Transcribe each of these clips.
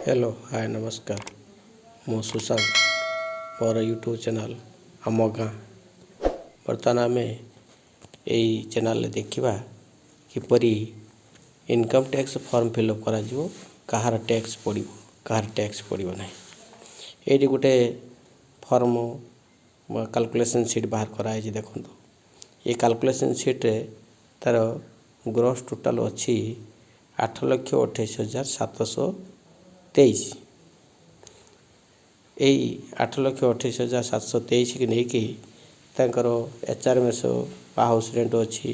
Hello, ହାଏ, ନମସ୍କାର। ମୁଁ ସୁଶାନ୍ତ, ମୋର ୟୁଟ୍ୟୁବ୍ ଚ୍ୟାନେଲ୍ ଆମ ଗାଁ। ବର୍ତ୍ତମାନ ଆମେ ଏଇ ଚ୍ୟାନେଲ୍ରେ ଦେଖିବା କିପରି income tax form fill up କରାଯିବ, କାହାର ଟ୍ୟାକ୍ସ ପଡ଼ିବ, କାହାର ଟ୍ୟାକ୍ସ ପଡ଼ିବ ନାହିଁ। ଏଇଠି ଗୋଟେ ଫର୍ମ କାଲକୁଲେସନ୍ ସିଟ୍ ବାହାର କରାହେଇଛି, ଦେଖନ୍ତୁ। ଏ କାଲକୁଲେସନ୍ ସିଟ୍ରେ ତା'ର ଗ୍ରସ୍ ଟୋଟାଲ୍ ଅଛି 8,28,723। ଏଇ 8,28,723କି ନେଇକି ତାଙ୍କର ଏଚ୍ ଆର୍ ଏମ୍ ଏସ୍ ବା ହାଉସ୍ ରେଣ୍ଟ ଅଛି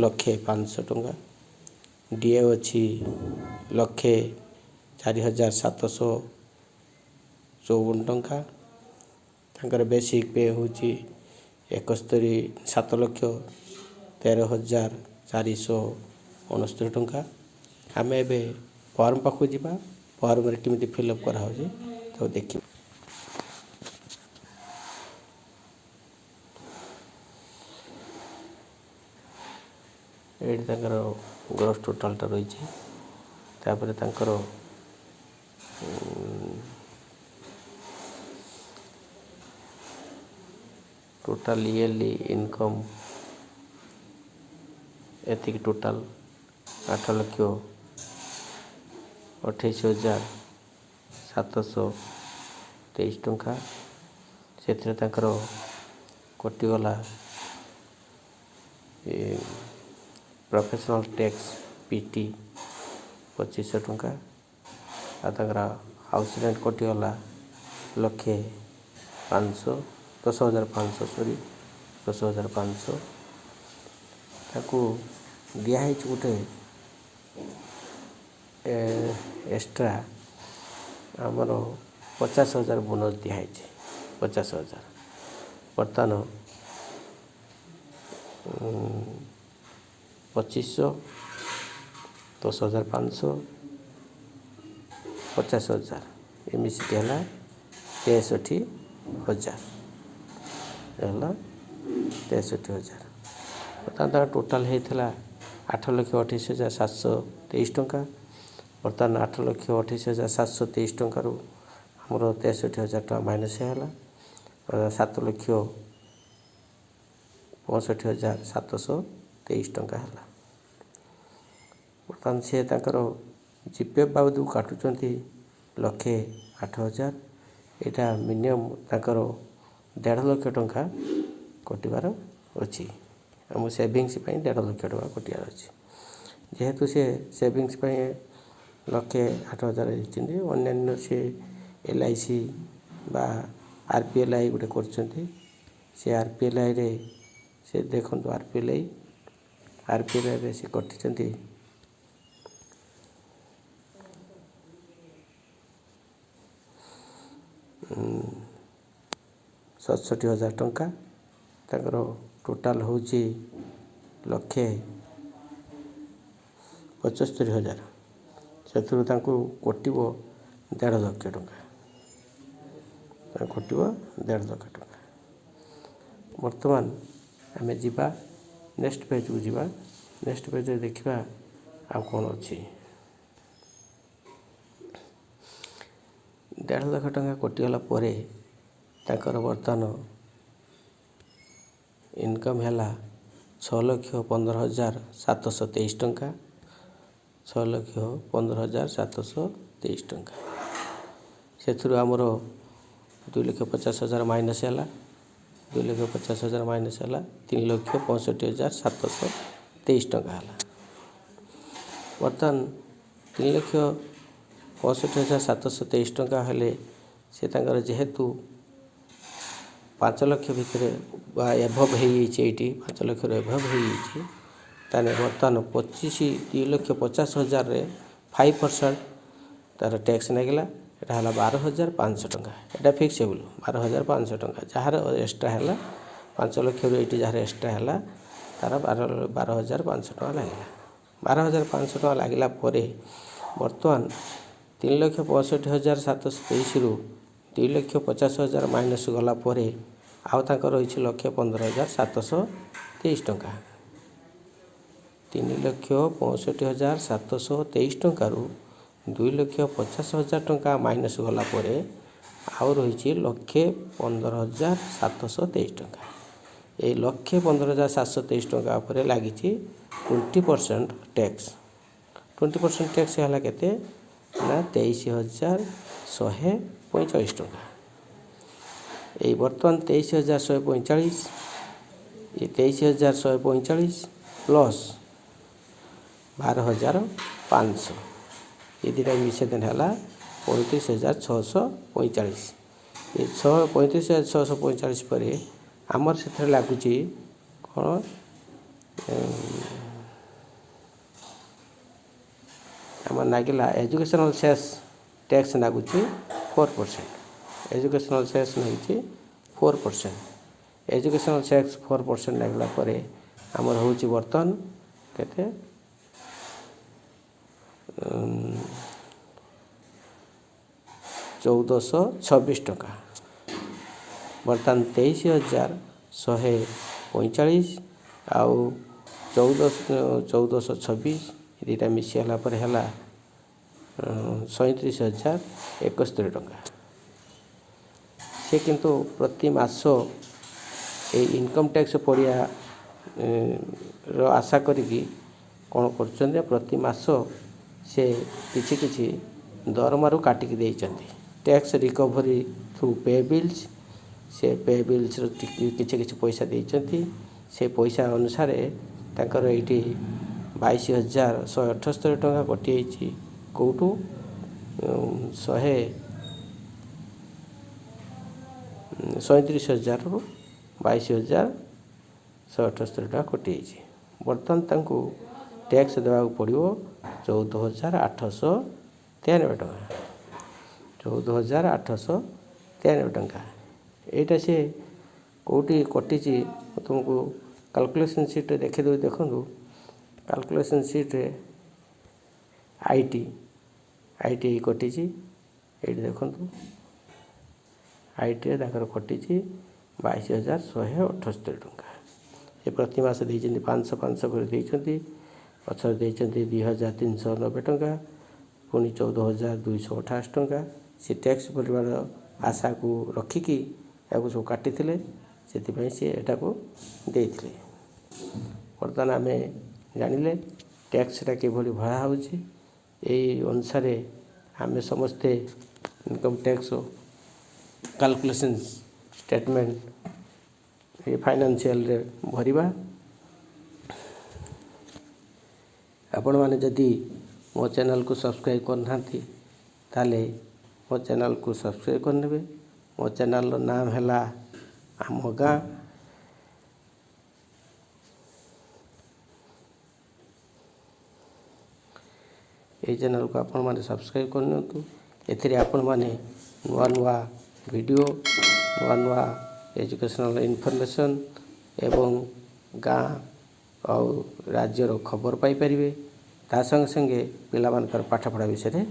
ଲକ୍ଷେ 500 ଟଙ୍କା, ଡି ଏ ଅଛି 1,04,754 ଟଙ୍କା। ତାଙ୍କର ବେସିକ୍ ପେ ହେଉଛି 71 7,13,469 ଟଙ୍କା। ଆମେ ଏବେ ଫର୍ମ ପାଖକୁ ଯିବା, ଫର୍ମରେ କେମିତି ଫିଲ୍ଅପ୍ କରାହେଉଛି ତାକୁ ଦେଖିବା। ଏଇଠି ତାଙ୍କର ଗ୍ରସ୍ ଟୋଟାଲଟା ରହିଛି। ତାପରେ ତାଙ୍କର ଟୋଟାଲ ଇୟରଲି ଇନକମ୍ ଏତିକି, ଟୋଟାଲ 8,28,723 ଟଙ୍କା। ସେଥିରେ ତାଙ୍କର କଟିଗଲା ପ୍ରଫେସନାଲ୍ ଟ୍ୟାକ୍ସ ପି ଟି 2500 ଟଙ୍କା, ଆଉ ତାଙ୍କର ହାଉସ୍ ରେଣ୍ଟ କଟିଗଲା ଲକ୍ଷେ 500, 10,500, ସରି, 10,500। ତାକୁ ଦିଆହେଇଛି ଗୋଟେ ଏକ୍ସଟ୍ରା ଆମର 50,000 ବୋନସ୍ ଦିଆହେଇଛି, 50,000। ବର୍ତ୍ତମାନ 2500, 10,500, 50,000 ଏ ମିଶିକି ହେଲା 63,000, ହେଲା 63,000। ବର୍ତ୍ତମାନ ତାଙ୍କର ଟୋଟାଲ୍ ହେଇଥିଲା 8,28,723 ଟଙ୍କା। ବର୍ତ୍ତମାନ 8,28,723 ଟଙ୍କାରୁ ଆମର 63,000 ଟଙ୍କା ମାଇନସ୍ ହେଲା, 7,65,723 ଟଙ୍କା ହେଲା। ବର୍ତ୍ତମାନ ସିଏ ତାଙ୍କର ଜି ପି ଏଫ୍ ବାବଦକୁ କାଟୁଛନ୍ତି ଲକ୍ଷେ 8 ହଜାର। ଏଇଟା ମିନିମମ୍ ତାଙ୍କର 1.5 ଲକ୍ଷ ଟଙ୍କା କଟିବାର ଅଛି। ଆମ ସେଭିଙ୍ଗସ୍ ପାଇଁ 1.5 ଲକ୍ଷ ଟଙ୍କା କଟିବାର ଅଛି। ଯେହେତୁ ସେ ସେଭିଙ୍ଗସ୍ ପାଇଁ ଲକ୍ଷେ 8 ହଜାର ଦେଇଛନ୍ତି, ଅନ୍ୟାନ୍ୟ ସେ ଏଲ୍ I C ବା ଆର୍ ପି ଏଲ୍ I ଗୋଟେ କରିଛନ୍ତି। ସେ ଆର୍ ପି ଏଲ୍ ଆଇରେ ସେ ଦେଖନ୍ତୁ, R P L I, R P L ଆଇରେ ସେ କଟିଛନ୍ତି 67,000 ଟଙ୍କା। ତାଙ୍କର ଟୋଟାଲ୍ ହେଉଛି ଲକ୍ଷେ 75 ହଜାର। ସେଥିରୁ ତାଙ୍କୁ କଟିବ 1.5 ଲକ୍ଷ ଟଙ୍କା, କଟିବ 1.5 ଲକ୍ଷ ଟଙ୍କା। ବର୍ତ୍ତମାନ ଆମେ ଯିବା ନେକ୍ସଟ ପେଜ୍କୁ ଯିବା। ନେକ୍ସଟ ପେଜ୍ରେ ଦେଖିବା ଆଉ କ'ଣ ଅଛି। 1.5 ଲକ୍ଷ ଟଙ୍କା କଟିଗଲା ପରେ ତାଙ୍କର ବର୍ତ୍ତମାନ ଇନକମ୍ ହେଲା 6,15,723 ଟଙ୍କା, 6,15,723 ଟଙ୍କା। ସେଥିରୁ ଆମର 2,50,000 ମାଇନସ୍ ହେଲା, 2,50,000 ମାଇନସ୍ ହେଲା, 3,65,723 ଟଙ୍କା ହେଲା। ବର୍ତ୍ତମାନ 3,65,723 ଟଙ୍କା ହେଲେ ସେ ତାଙ୍କର ଯେହେତୁ 5 ଲକ୍ଷ ଭିତରେ ବା ଏବଭ୍ ହେଇଯାଇଛି, ଏଇଠି 5 ଲକ୍ଷରୁ ଏବଭ୍ ହେଇଯାଇଛି, ତାହେଲେ ବର୍ତ୍ତମାନ 2,50,000ରେ 5% ତା'ର ଟ୍ୟାକ୍ସ ଲାଗିଲା। ଏଇଟା ହେଲା 12,500 ଟଙ୍କା। ଏଇଟା ଫିକ୍ସେବୁଲ୍ 12,500 ଟଙ୍କା। ଯାହାର ଏକ୍ସଟ୍ରା ହେଲା 5 ଲକ୍ଷରୁ, ଏଇଠି ଯାହାର ଏକ୍ସଟ୍ରା ହେଲା ତା'ର 12,500 ଟଙ୍କା ଲାଗିଲା। 12,500 ଟଙ୍କା ଲାଗିଲା ପରେ ବର୍ତ୍ତମାନ 3,65,723ରୁ 2,50,000 ମାଇନସ୍ ଗଲା ପରେ ଆଉ ତାଙ୍କର ରହିଛି 1,15,723 ଟଙ୍କା। 3,65,723 ଟଙ୍କାରୁ 2,50,000 ଟଙ୍କା ମାଇନସ୍ ଗଲା ପରେ ଆଉ ରହିଛି 1,15,723 ଟଙ୍କା। ଏଇ 1,15,723 ଟଙ୍କା ଉପରେ ଲାଗିଛି 20% ଟ୍ୟାକ୍ସ। 20% ଟ୍ୟାକ୍ସ ହେଲା କେତେ ନା 23,145 ଟଙ୍କା। ଏଇ ବର୍ତ୍ତମାନ 23,145, ଏ 23,145 ପ୍ଲସ୍ 12,500, ଏ ଦୁଇଟା ମିଶାଇ ଦେଲେ ହେଲା 35,645। ଏ 35,645 ପରେ ଆମର ସେଥିରେ ଲାଗୁଛି କ'ଣ, ଆମର ଲାଗିଲା ଏଜୁକେସନାଲ୍ ସେସ୍ ଟ୍ୟାକ୍ସ ଲାଗୁଛି 4%। ଏଜୁକେସନାଲ୍ ସେସ୍ ଲାଗିଛି 4%। ଏଜୁକେସନାଲ୍ ସେସ୍ 4% ଲାଗିଲା ପରେ ଆମର ହେଉଛି ବର୍ତ୍ତମାନ କେତେ, 1,426 ଟଙ୍କା। ବର୍ତ୍ତମାନ 23,145 ଆଉ 1,426 ଦୁଇଟା ମିଶିଗଲା ପରେ ହେଲା 37,071 ଟଙ୍କା। ସେ କିନ୍ତୁ ପ୍ରତି ମାସ ଏଇ ଇନକମ୍ ଟ୍ୟାକ୍ସ ପଡ଼ିଆ ର ଆଶା କରିକି କ'ଣ କରୁଛନ୍ତି, ପ୍ରତି ମାସ ସେ କିଛି କିଛି ଦରମାରୁ କାଟିକି ଦେଇଛନ୍ତି। Tax recovery through pay bills, ସେ ପେ ବିଲ୍ସରୁ କିଛି କିଛି ପଇସା ଦେଇଛନ୍ତି। ସେ ପଇସା ଅନୁସାରେ ତାଙ୍କର ଏଇଠି 22,178 ଟଙ୍କା କଟିଯାଇଛି। କେଉଁଠୁ 37,000ରୁ 22,178 ଟଙ୍କା କଟିଯାଇଛି। ବର୍ତ୍ତମାନ ତାଙ୍କୁ ଟ୍ୟାକ୍ସ ଦେବାକୁ ପଡ଼ିବ 14,893 ଟଙ୍କା। 14,893 ଟଙ୍କା ଏଇଟା ସେ କେଉଁଠି କଟିଛି ମୁଁ ତୁମକୁ କାଲକୁଲେସନ୍ ସିଟ୍ରେ ଦେଖାଇ ଦେଉଛି। ଦେଖନ୍ତୁ କାଲକୁଲେସନ୍ ସିଟ୍ରେ I T I କଟିଛି। ଏଇଠି ଦେଖନ୍ତୁ ଆଇଟିରେ ତାଙ୍କର କଟିଛି 22,178 ଟଙ୍କା। ସେ ପ୍ରତି ମାସ ଦେଇଛନ୍ତି 500 500 କରି ଦେଇଛନ୍ତି। ପଛରେ ଦେଇଛନ୍ତି 2,390 ଟଙ୍କା, ପୁଣି 14,288 ଟଙ୍କା। ସେ ଟ୍ୟାକ୍ସ ପରିବାର ଆଶାକୁ ରଖିକି ଏହାକୁ ସବୁ କାଟିଥିଲେ, ସେଥିପାଇଁ ସେ ଏଟାକୁ ଦେଇଥିଲେ। ବର୍ତ୍ତମାନ ଆମେ ଜାଣିଲେ ଟ୍ୟାକ୍ସଟା କିଭଳି ଭରା ହେଉଛି। ଏଇ ଅନୁସାରେ ଆମେ ସମସ୍ତେ ଇନକମ୍ ଟ୍ୟାକ୍ସ କାଲକୁଲେସନ୍ ଷ୍ଟେଟମେଣ୍ଟ ଏ ଫାଇନାନ୍ସିଆଲରେ ଭରିବା। ଆପଣମାନେ ଯଦି ମୋ ଚ୍ୟାନେଲକୁ ସବସ୍କ୍ରାଇବ୍ କରିନାହାନ୍ତି ତାହେଲେ ମୋ ଚ୍ୟାନେଲକୁ ସବସ୍କ୍ରାଇବ୍ କରିନେବେ। ମୋ ଚ୍ୟାନେଲର ନାମ ହେଲା ଆମ ଗାଁ। ଏଇ ଚ୍ୟାନେଲକୁ ଆପଣମାନେ ସବସ୍କ୍ରାଇବ୍ କରିନିଅନ୍ତୁ। ଏଥିରେ ଆପଣମାନେ ନୂଆ ନୂଆ ଭିଡ଼ିଓ, ନୂଆ ନୂଆ ଏଜୁକେସନାଲ୍ ଇନଫର୍ମେସନ୍ ଏବଂ ଗାଁ ଆଉ ରାଜ୍ୟର ଖବର ପାଇପାରିବେ। ତା ସଙ୍ଗେ ସଙ୍ଗେ ପିଲାମାନଙ୍କର ପାଠପଢ଼ା ବିଷୟରେ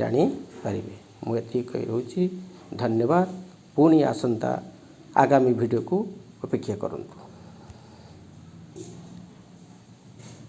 ଜାଣିପାରିବେ। ମୁଁ ଏତିକି କହି ରହୁଛି। ଧନ୍ୟବାଦ। ପୁଣି ଆସନ୍ତା ଆଗାମୀ ଭିଡ଼ିଓକୁ ଅପେକ୍ଷା କରନ୍ତୁ।